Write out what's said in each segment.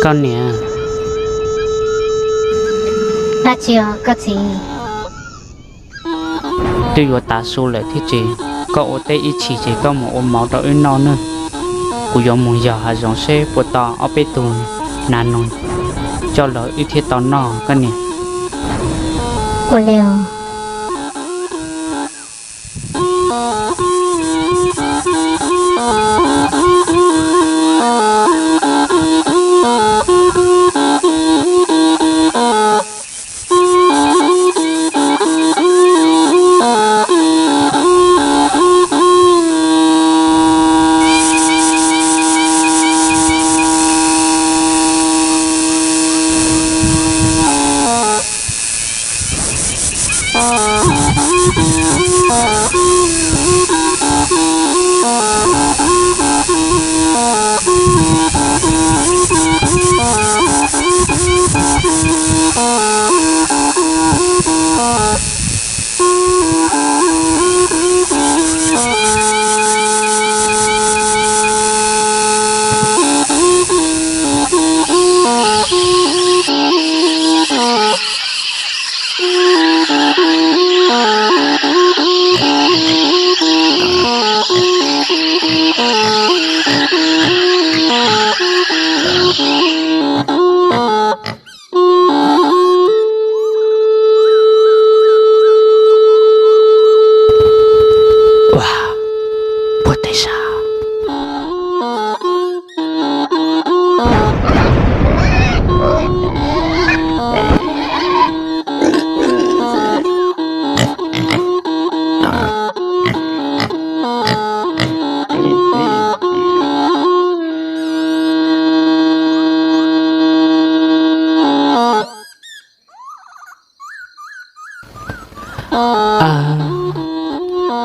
Koj niam, dab tsi os koj txiv? Twb yuav tav su lawm thiab ces koj ua teb ib chim ces koj mus ua mov rau wb noj nawb. Kuv yuav mus yos hav zoov seb puas tau ob peb tug nas noog coj los wb thiaj tau noj koj niam. Ua li os. Ua, puag tej sab.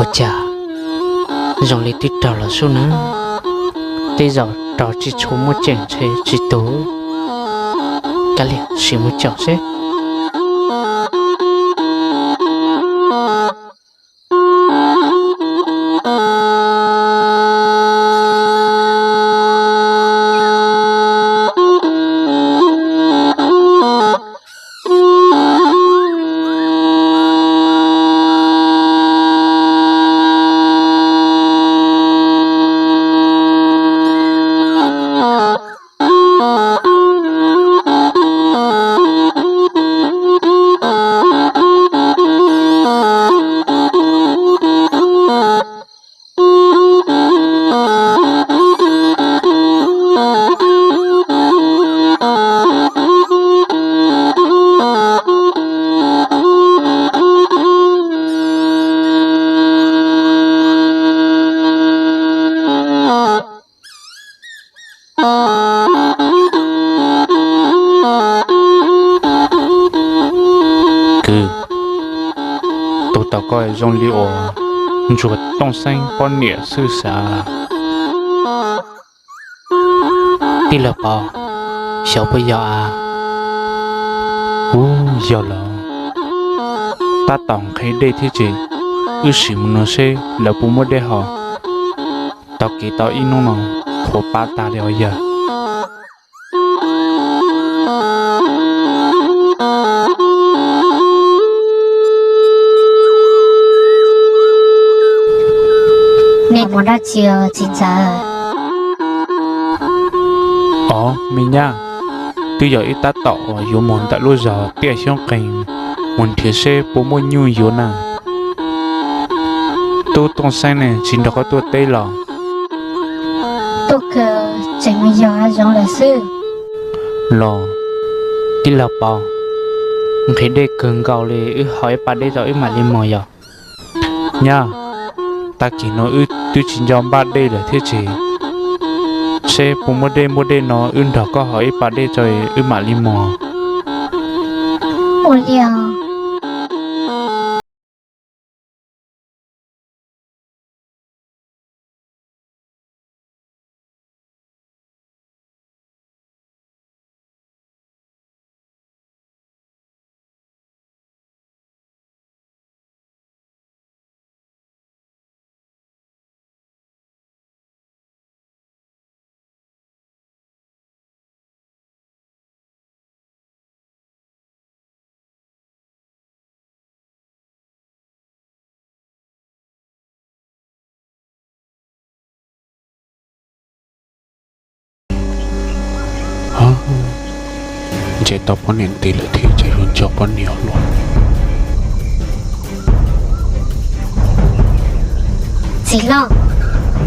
Ua cas zoo li twb raug los sub na, tej zaum raug tsis tshua muaj ceem ntshe tsis tus. Kav liam sim mus caum seb. Kwv, tus tom koj zoo li uas ntsuag Tooj Xeeb poj niam xwb xav. Tij laug Pov, xyov puas yog a? Ub, yog lawm. Tab tom nqhis dej thiab ces wb sim mus no seb lawv puas muaj dej haus. Tau kev tau ib hnub no qhuav pab tag li os yawg. Nej mus dab tsi os txiv ntxawm? Os me nyab, twb yog wb tab tom uas yuav mus ntawm lub zos Tiaj Xyoob Qees mus nrhiav seb puas muaj nyuj yuav na. Tub Tooj Xeeb ne tsis nrog koj tuaj teb los? Tuaj kawg, tseem mus yos hav zoov lawm xwb. Los, tij laug Pov, nqhis dej kawg nkaus li, wb haus ib pas dej tso wb mam li mus yom. Nyab, tag kis no wb twb tsis nco npaj dej lawm thiab ces seb puas muaj dej, muaj dej no wb nrog koj haus ib pas dej tso wb mam li mus. Ua li os. Ces tau poj niam nti lawm thiab ces yuav nco poj niam los. Txiv loj,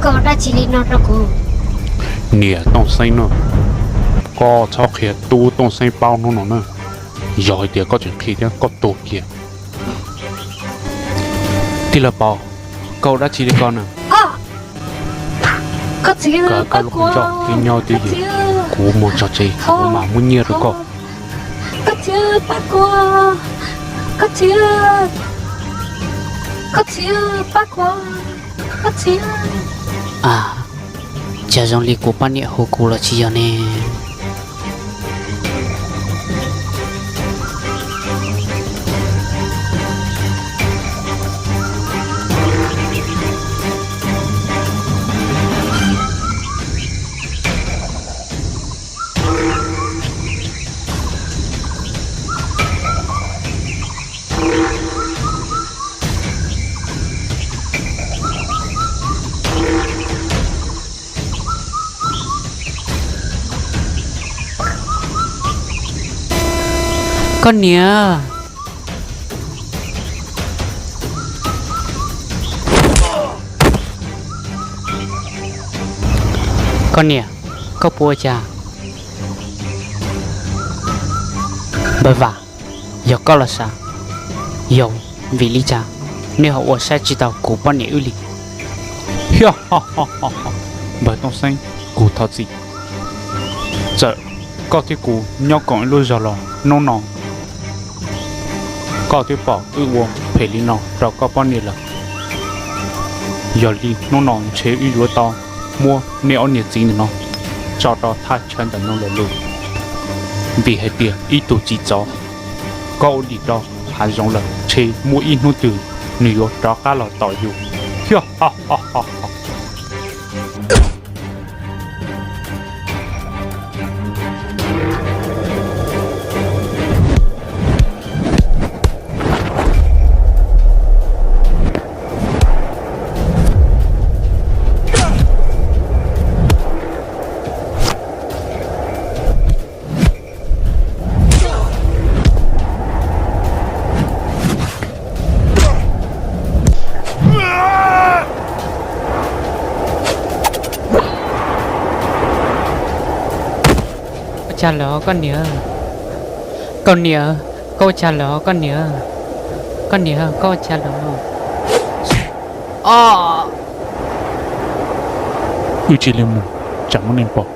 koj ua dab tsi li no rau kuv? Niam Tooj Xeeb no, koj txhob qhia tub Tooj Xeeb paub hnub no na. Yog hais tias koj tseem qhia thiab koj tuag kiag. Tij laug Pov, koj ua dab tsi li ko na? Koj txiv, koj lub qhov ncauj twb nyob twb ywm, kuv mus txog tsev kuv mam muab nyiaj rau koj. Koj txiv, pab kuv, koj txiv, koj txiv, pab kuv, koj txiv. A, cas zoo li kuv poj niam hu kuv los tsis yog ne? Koj niam, koj niam, koj puas ua cas? Npawg Vam, yog koj los sav, yog vim li cas nej ho ua saib tsis taus kuv poj niam wb li? Npawg Tooj Xeeb, kuv thov txim. Txawm koj thiab kuv nyob koom ib lub zog los hnub no koj twb pom wb ua phem li no rau koj poj niam lawm. Yog li hnub no ntshe wb yuav tau muab nej ob niam txiv ntawm no tso rau thaj chaw ntawm no lawm lauj. Vim hais tias ib tug txiv tsov, koj ua dim rau hav zoov lawm ntshe muaj ib hnub twg nws yuav rov qab los tom yus. Ua cas lawm koj niam? Koj niam, koj ua cas lawm koj niam? Koj niam, koj ua cas lawm? Wb cia li mus, tsam muaj neeg pom.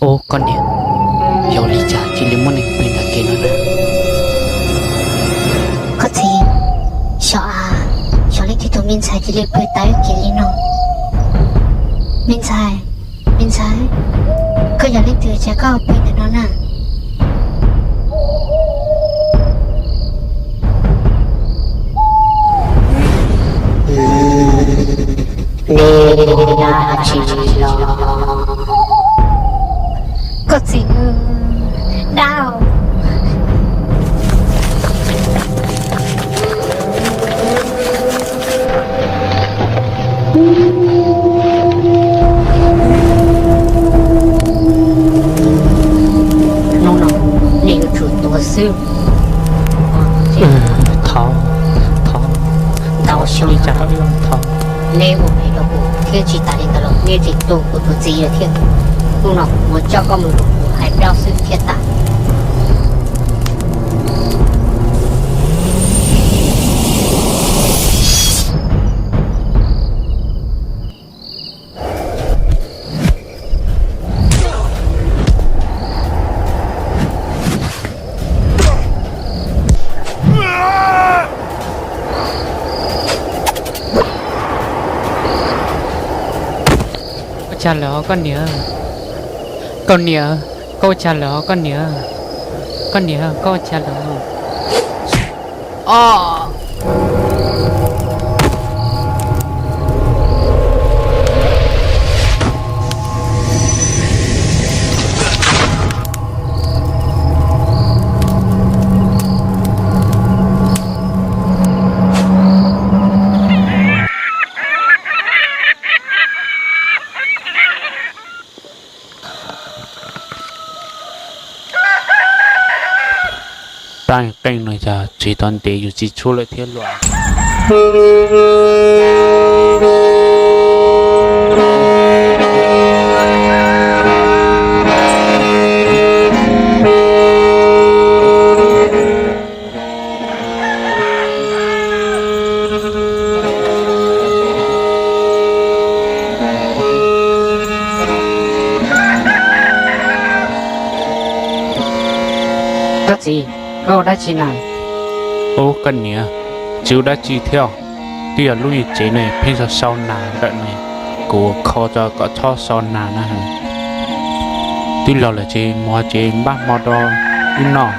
Ub, koj niam, yog li cas cia li muaj neeg pw ntawm kev no na? Koj txiv, xyov a, xyov leej twg tus me ntxhais cia li pw tawm kev li no. Me ntxhais, me ntxhais, koj yog leej twg es koj pw ntawm no na? Nej mus dab tsi los? Koj txiv, dab. Hnub no nej yuav tsum tuag xwb. Thov, thov, ntau xyoo li cas los thov. Neb ua phem rau kuv thiab tsis tas li ntawd los neb tseem tua kuv tus txiv lawm thiab. Hnub no kuv yuav coj koj mus nrog kuv hais plaub xwb thiaj tas. Ua cas lawm os koj niam? Koj niam, koj ua cas lawm os koj niam? Koj niam, koj ua cas lawm? Paj qeej no yog tsis tau ntev yus tsis tshuab lawm thiab los. Koj txiv, koj ua dab tsi na? Ub, koj niam, tsis ua dab tsi thiab. Twb yog lub niag tsev ne pheej sau sau nas ntawm ne, kuv kho tso kom txhob sau nas na. Twb los lawm ces mus hauv tsev npaj hmo rau wb noj.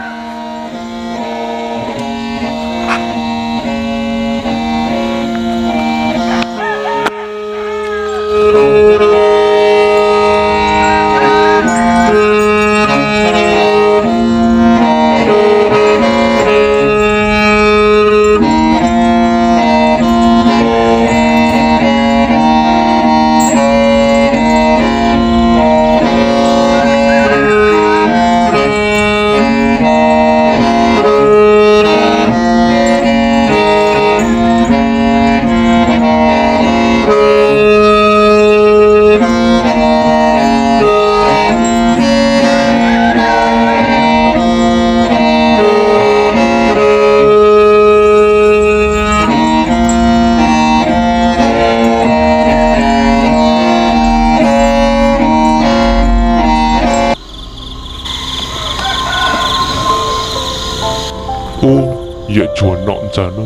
Ub, yawm tsuag nom ntxawm na,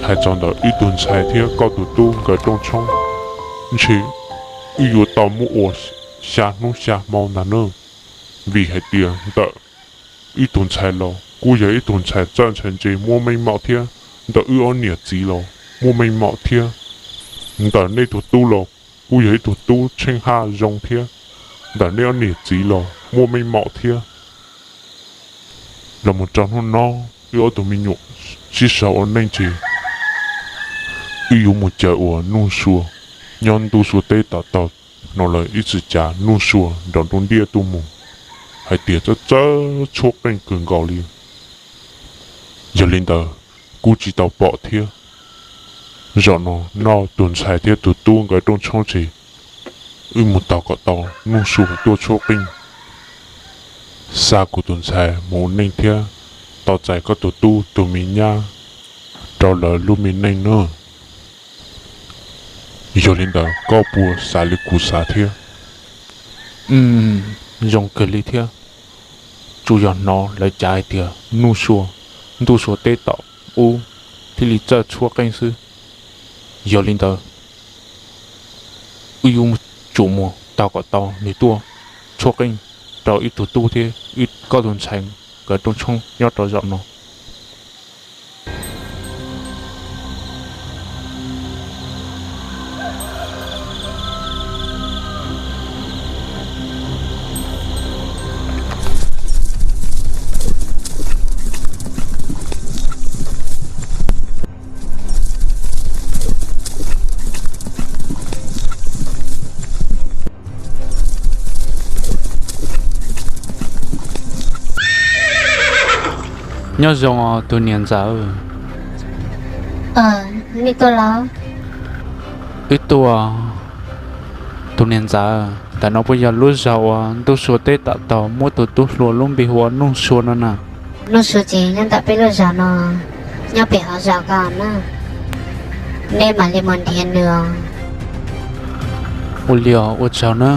hais txog ntawm wb tug ntxhais thiab koj tus tub nkawd rooj tshoob, ntshe wb yuav tau muab ua xya hnub xya hmo ntag na, vim hais tias ntawm wb tug ntxhais los kuj yog ib tug ntxhais txawj ntxhais ntse muaj meej mom thiab, ntawm wb ob niam txiv los muaj meej mom thiab, ntawm nej tug tub los kuj yog ib tug tub tsheej haj zoo thiab, ntawm nej ob niam txiv los muaj meej mom thiab. Los mus rau hnub no, wb ob tug me nyuam sib sau ua neej ces wb yuav mus caw uas Nuj Sua nyob ntuj Sua teb tom tau hnov lawv ib txwm cav Nuj Sua nrov nruj ntiaj tuaj mus, hais tias txawj txawj tshuab qeej kawg nkaus li. Yog li ntawd, kuj tsis tau pom thiab. Zaum no noj tus ntxhais thiab tus tub nkawd rooj tshoob ces wb mus taug kom tau Nuj Sua tuaj tshuab qeej, xa kuv tus ntxhais mus ua neej thiab tau txais koj tus tub tus me nyab rau lawv lub me neej na. Yog li ntawd koj puas xav li kuv xav thiab? Zoo kawg li thiab. Tsuas yog hnov lawv cav hais tias Nuj Sua, ntuj Sua teb tom ub thiaj li txawj tshuab qeej xwb. Yog li ntawd, wb yuav tsum mus taug kom tau nws tuaj tshuab qeej rau wb tus tub thiab wb koj tus ntxhais nkawd rooj tshoob nyob rau zaum no. Nyob zoo os tus niam ntxawm. Nej tuaj los? Wb tuaj, tus niam ntxawm, ntawm no puas yog lub zos uas Ntuj Sua teb tom tau muab tus tub hluas lub npe hu ua Nuj Sua no na? Nuj Sua ces nyob ntawm peb lub zos no, nyob pem hauv zos ko na. Nej mam li mus nrhiav nws. Ua li os, ua tsaug na.